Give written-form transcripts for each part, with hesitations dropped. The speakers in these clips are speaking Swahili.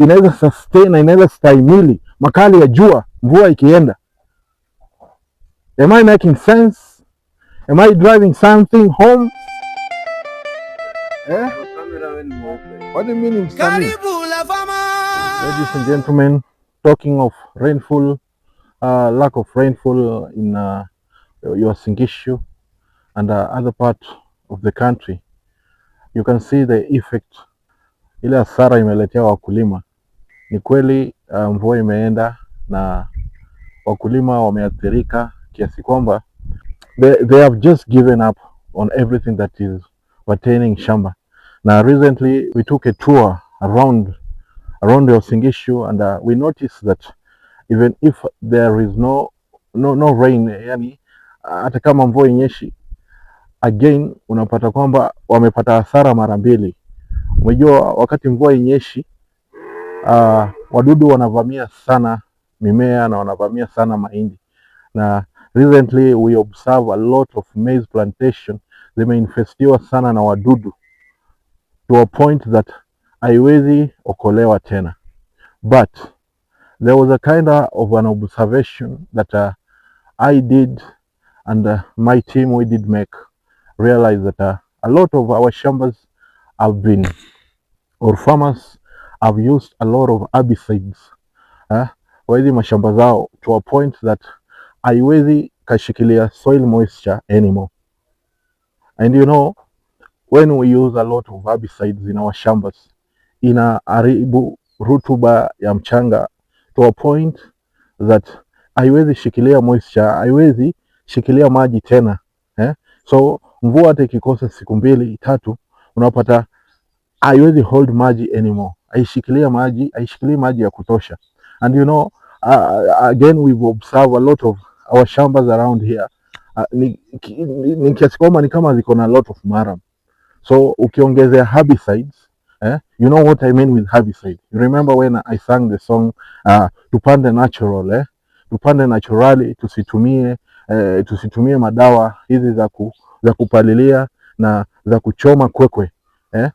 Inaweza sustain na inaweza stahimili makali ya jua mvua ikienda. Am I making sense? Am I driving something home? Eh? What do you mean, msanii? Karibu la fama. Ladies and gentlemen, talking of rainfall, lack of rainfall in Uasin Gishu and other part of the country, you can see the effect, ile hasara imeletea wakulima. Ni kweli mvua imeenda na wakulima wameathirika kiasi kwamba they have just given up on everything that is pertaining shamba. Now recently we took a tour around the Uasin Gishu and we noticed that even if there is no rain, yani hata kama mvua inyeshi, again unapata kwamba wamepata hasara mara mbili. Umejua wakati mvua inyeshi, wadudu wanavamia sana mimea na wanavamia sana mahindi, na recently we observe a lot of maize plantation zimeinfestiwa sana na wadudu to a point that haiwezi okolewa tena, but there was a kind of an observation that I did and my team, we did make realize that a lot of our shambas have been, or farmers have used a lot of herbicides kwa hizi mashamba zao to a point that haiwezi kashikilia soil moisture anymore. And you know, when we use a lot of herbicides in our shambas, inaharibu rutuba ya mchanga to a point that haiwezi shikilia moisture, haiwezi shikilia maji tena, eh? So mvua hata ikikosa siku mbili tatu, unapata haiwezi hold maji anymore, haishikilia maji, haishikilii maji ya kutosha. And you know, again we've observed a lot of our shambas around here ni kiasi kwamba ni kama ziko na a lot of murram. So ukiongezea herbicides, eh, you know what I mean with herbicide. You remember when I sang the song, tupande natural, eh? Tupande naturally, tusitumie madawa hizi za kupalilia na za kuchoma kwekwe, eh?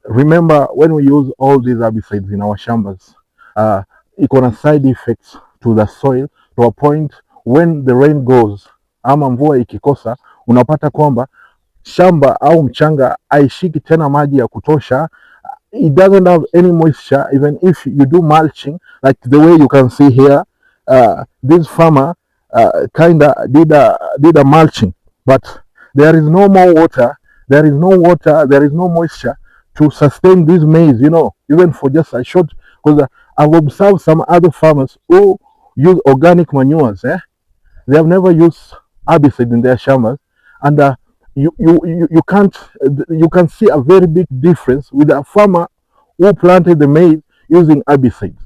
Remember when we use all these herbicides in our shambas, iko na side effects to the soil to a point when the rain goes, ama mvua ikikosa, unapata kwamba shamba au mchanga haishiki tena maji ya kutosha. It doesn't have any moisture even if you do mulching, like the way you can see here. This farmer kinda did a mulching, but there is no more water, there is no water, there is no moisture to sustain this maize, even for just a short, because I've observed some other farmers who use organic manures, eh? They have never used herbicide in their shambas, and you can't, you can see a very big difference with a farmer who planted the maize using herbicides.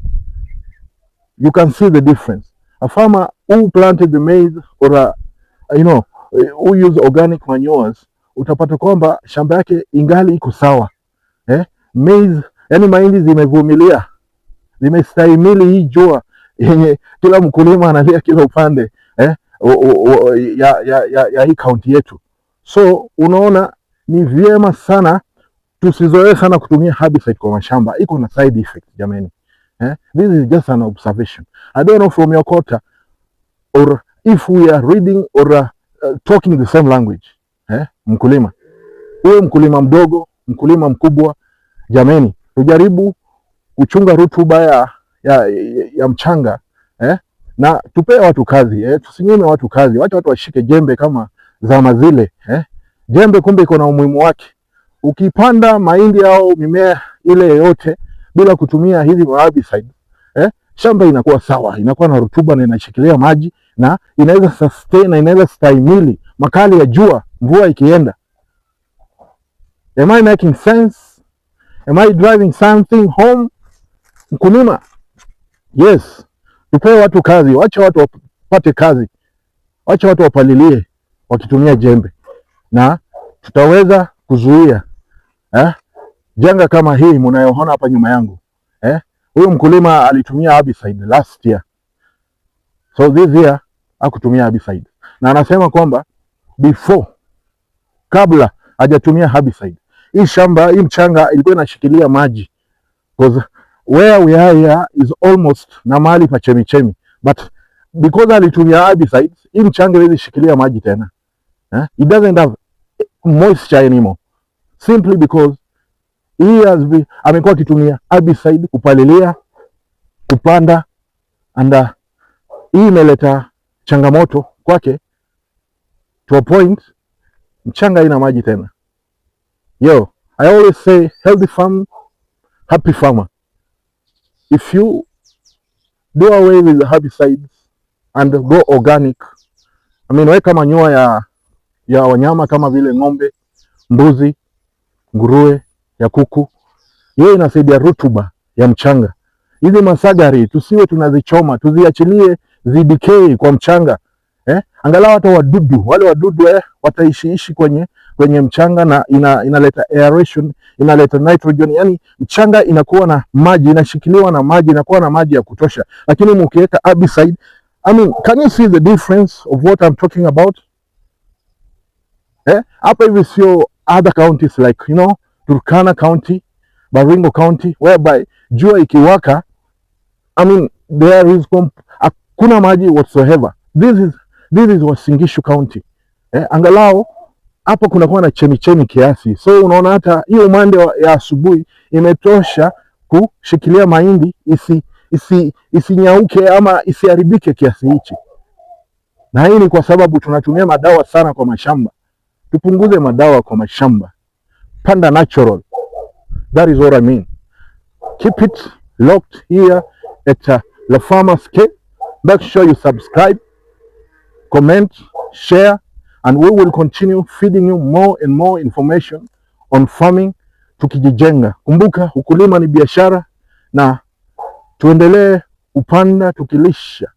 You can see the difference. A farmer who planted the maize or a, you know who use organic manures, utapata kwamba shamba yake ingali iko sawa, eh? Maize, yani mahindi zimevumilia, zimestahimili hii jua yenye kila mkulima analia kila upande, eh? O, ya hii kaunti yetu. So unaona ni vyema sana tusizoee sana kutumia herbicide kwa mashamba, iko na side effect, jamani. Eh? This is just an observation. I don't know from your quarter or if we are reading or talking the same language. Eh? Mkulima, uwe mkulima mdogo, mkulima mkubwa, jameni, tujaribu kuchunga rutuba ya mchanga, eh? Na tupee watu kazi, eh? Tusinyime watu kazi, wacha watu washike jembe kama zama zile, eh? Jembe kumbe iko na umuhimu wake. Ukipanda mahindi au mimea ile yoyote bila kutumia hizi herbicide, eh? Shamba inakuwa sawa, inakuwa na rutuba na inashikilia maji na inaweza sustain na inaweza stahimili makali ya jua mvua ikienda. Am I making sense? Am I driving something home? Mkulima, yes, tupee watu kazi, wacha watu wapate kazi, wacha watu wapalilie wakitumia jembe, na tutaweza kuzuia, eh, janga kama hii mnayoona hapa nyuma yangu, eh. Huyu mkulima alitumia herbicide last year, so this year hakutumia herbicide, na anasema kwamba before, kabla hajatumia herbicide, hii shamba, hii mchanga ilikuwa inashikilia maji, because Where we are here is almost na mahali pa chemichemi, but because alitumia herbicides, hii mchanga haiwezi shikilia maji tena, eh? It doesn't have moisture anymore simply because he has been, amekuwa akitumia herbicide kupalilia, kupanda and hii imeleta changamoto kwake to a point mchanga haina maji tena. Yo, I always say, healthy farm, happy farmer. If you do away with the herbicides and go organic, I mean, weka manure ya wanyama kama vile ng'ombe, mbuzi, nguruwe, ya kuku, hiyo inasaidia rutuba ya mchanga. Hizi masagari tusiwe tunazichoma, tuziachilie zidecay kwa mchanga, eh? Angalau hata wadudu wale wadudu, wataishiishi kwenye mchanga na inaleta aeration, inaleta nitrogen, yani mchanga inakuwa na maji, inashikiliwa na maji, inakuwa na maji ya kutosha. Lakini mkiweka herbicide, I mean, can you see the difference of what I'm talking about? Eh? Hapa hivi sio other counties like Turkana County, Baringo County, whereby jua ikiwaka, I mean, there is hakuna maji whatsoever. This is Uasin Gishu County. Eh, angalau hapo kunakuwa na chemichemi kiasi, so unaona hata hiyo umande ya asubuhi imetosha kushikilia mahindi isinyauke ama isiharibike kiasi hichi. Na hii ni kwa sababu tunatumia madawa sana kwa mashamba. Tupunguze madawa kwa mashamba, panda natural. That is what I mean. Keep it locked here at La Farmers K. Make sure you subscribe, comment, share, and we will continue feeding you more and more information on farming tukijijenga. Kumbuka ukulima ni biashara, na tuendelee kupanda tukilisha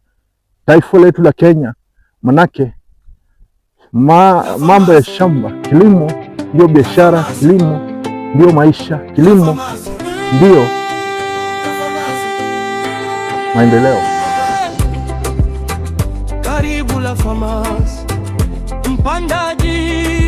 taifa letu la Kenya, manake mambo ya shamba, kilimo ndio biashara, kilimo ndio maisha, kilimo ndio maendeleo. Karibu La Farmers, mpandaji.